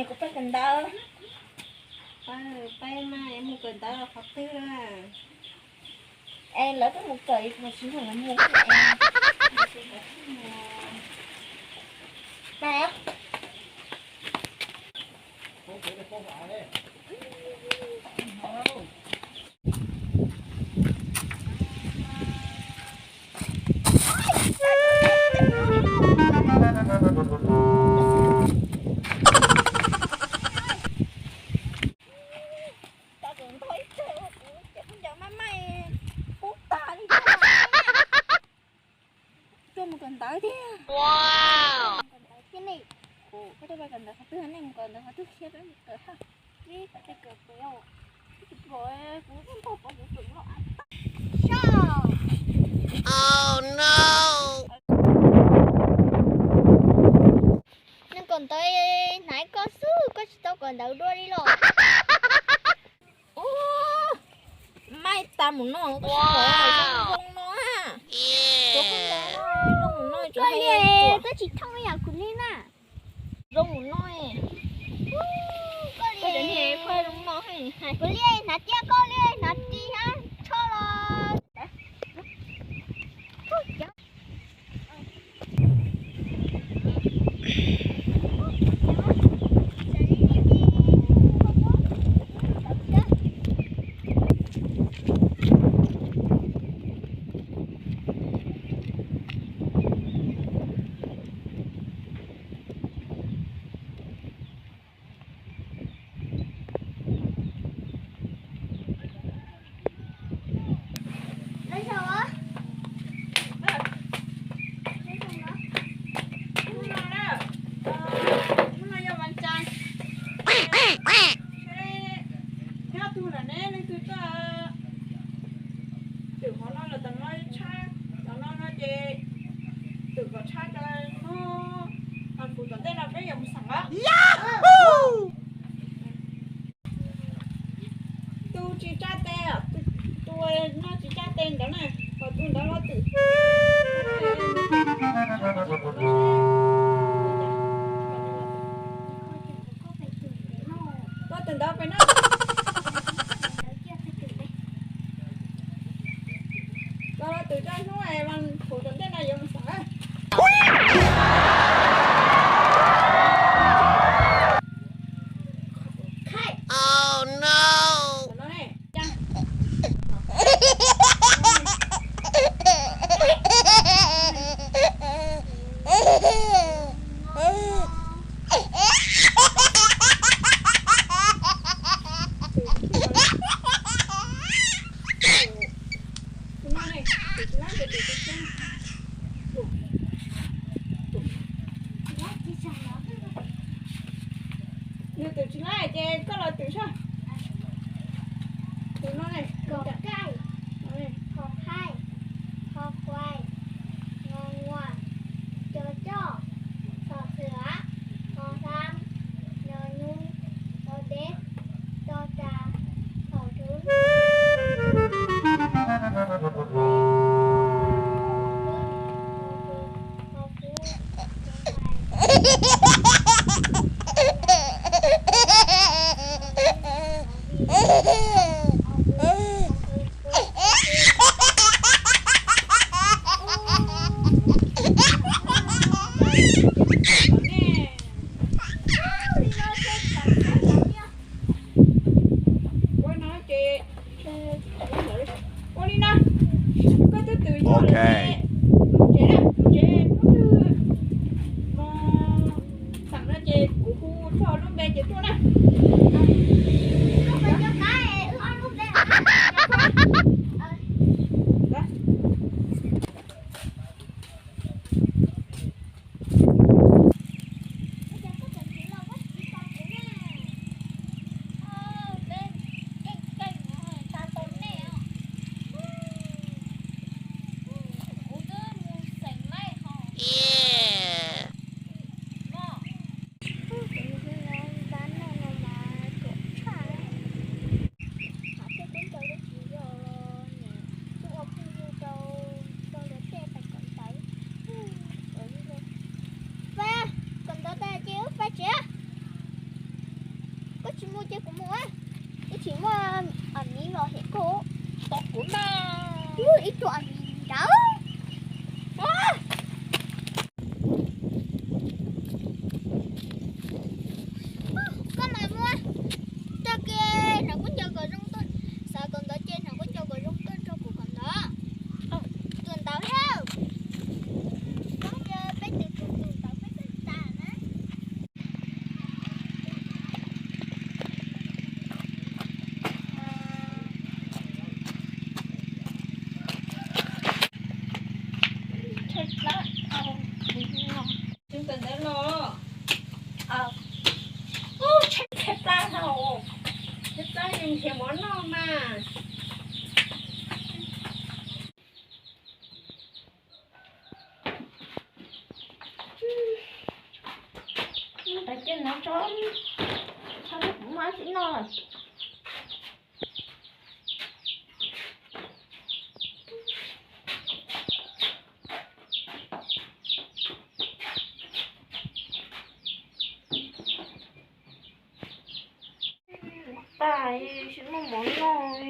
Kuv pab kawm ntawv. Pab mas mus kawm ntawv qhov twg? Es lawv twb mus kawm, kuv tsis nrog lawv mus. Cov ntawv ib teg kuv ces kuv ncaws maj maim kub tag li. Tuaj mus kawm ntawv tiag. Kawm ntawv thiab ne. Kuv tuaj kawm ntawv qhov twg, nej mus kawm ntawv qhov twg thiab peb mus kawm ha. Ib, peb kawm pem os. Kuv npog pov kuv kawm los. Soj. Neeg kawm ntawv hnav koj xwb, koj tsis tau kawm ntawv dua li los? Ub, maij tas mus no, zoo no, zoo no, zoo mus no, koj li twb tsis thooj ib yam kuv li na. Zoo mus no, koj li zoo no, kuv li hnav tiab, koj li hnav ris hab tsho los. Hnub no yog vas cas, nyob tug lawm ne, leej twg tuaj twm hov no los tom no tshab, tom no no ces twm kom tshab rau no, kuv tom ntej no peb yuav mus xeem os. Tus tsis tsa tes, tus no tsis tsa tes ntawd na, kom tus ntawd los twm. Los twm ntawd pem no. Los twm rau hnub es kuv tom ntej no yuav mus xeem na. Nws twm tsis laib ces koj los twm saib. Tus no ne, kho kaij, kho khaij, kho khuaij, ngo nguas, co coj, xo xwm, ho hab, nyo nyub, to deb, to tas, thaum thwv. Ua li no, koj twb twm yog lawm, mus tsev na, mus tsev, hnub twg mus xeem no ces kuv hu txog lub npe ces tuaj na. Tus no ntab noj no mas ruam tshaj. Hais tias koj ncaws dab tsi yog los niam tuaj ua phooj ywg rau, rau luag tej pais kawm ntawv. Pais kawm ntawv tas ces wb pais tsev. Ces kuv mus, ib tsis muaj a miv los hem koj. Tau kuv na. Ib tug a miv nrad. Koj mas muab tag kiag hnav kub ncaws kom zoo tuaj, xav kom ntawd ces hnav kub ncaws kom zoo tuaj rau kuv kom ntawd. Tus ntawd thiab. Peb tus tus tus ntawd peb twb tas na. Tus ntawd los, ub, tshaib plab no, tshaib plab nrhiav mov noj mas. Tais cia no tso, tso kuv muab tsis noj lawm. Tais tsis muaj mov noj.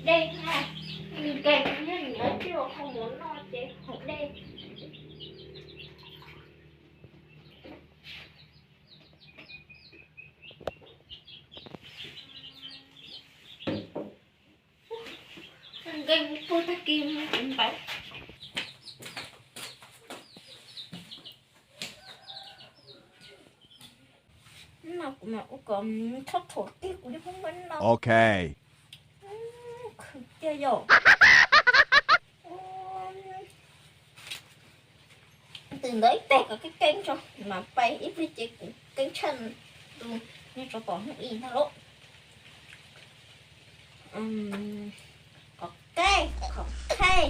Dej, nws keg nws nyiam tij ua qhov mov noj ces haus dej. Nkees puag tag kis mus kuv ntawd. No kuv mam ua kom txhob thuam kiag kuv li phob npab no. Ok. Khwv tiag yom. Tus ntawd ib teg kom keeb keeb tso, kuv mam pais ib pliag ces kuv keeb tshaj tus nyob tsov tom hnub i ntag lauj. Qhov qej, qhov qej.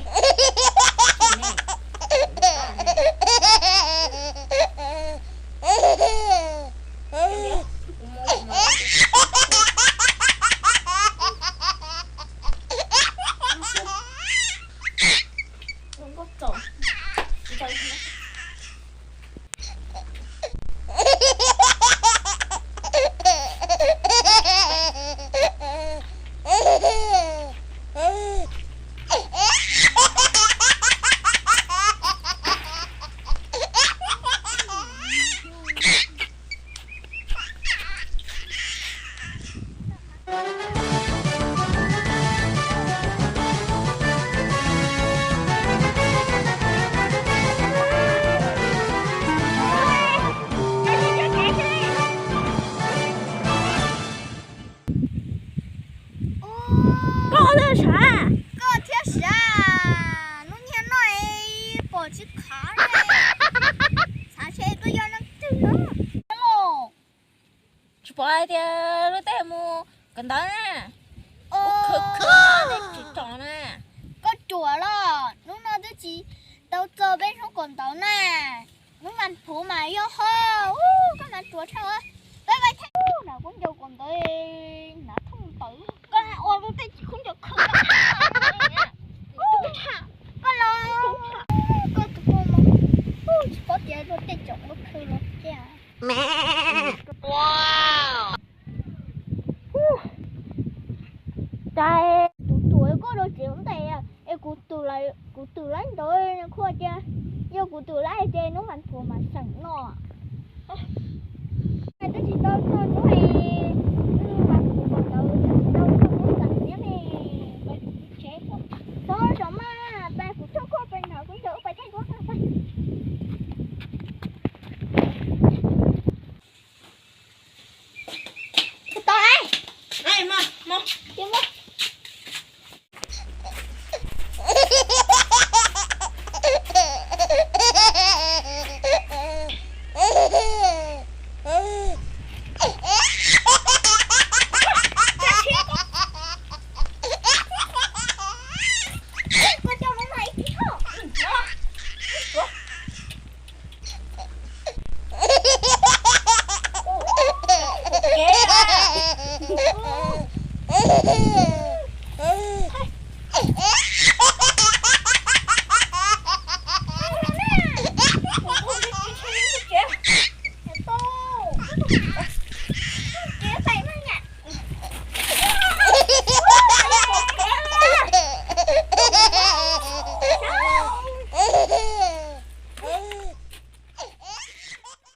Koj ua li sav? Koj thiab sav, hnub nyiag no pom tsis khav li. Xav seb koj yog leej twg no. Tsis pom hais tias luag tej mus kawm ntawv na. Khwv khwv tej tsis tsom na. Koj ruam los hnub no twb tsis tau txog peb hnub kawm ntawv na. Hnub mas phuv mas yog ho, koj mas ruam tshaj. Peb vaj thej na kuj ncaus kawm ntawv na thooj ntawv. Koj ua luag tej tsis khub ncaus khwv. Koj los, koj tus poj no, tsis paub tias luag tej tseem ua khwv los tiag. Cas tus tuam koj rau tsev ua ntej es kuv twm lawv ntawd nws qhuas tias yog kuv twm lawv ces hnub mas phuv mas xeem no. Twb tsis tau txog hnub es, mas kuv ntawd twb tsis tau txog hnub xeem thiab ne. Txhob zov mas, pais kuv coj koj pais ntawd kuv ncaws wb pais thaij duab pais. Tau, mus, mus.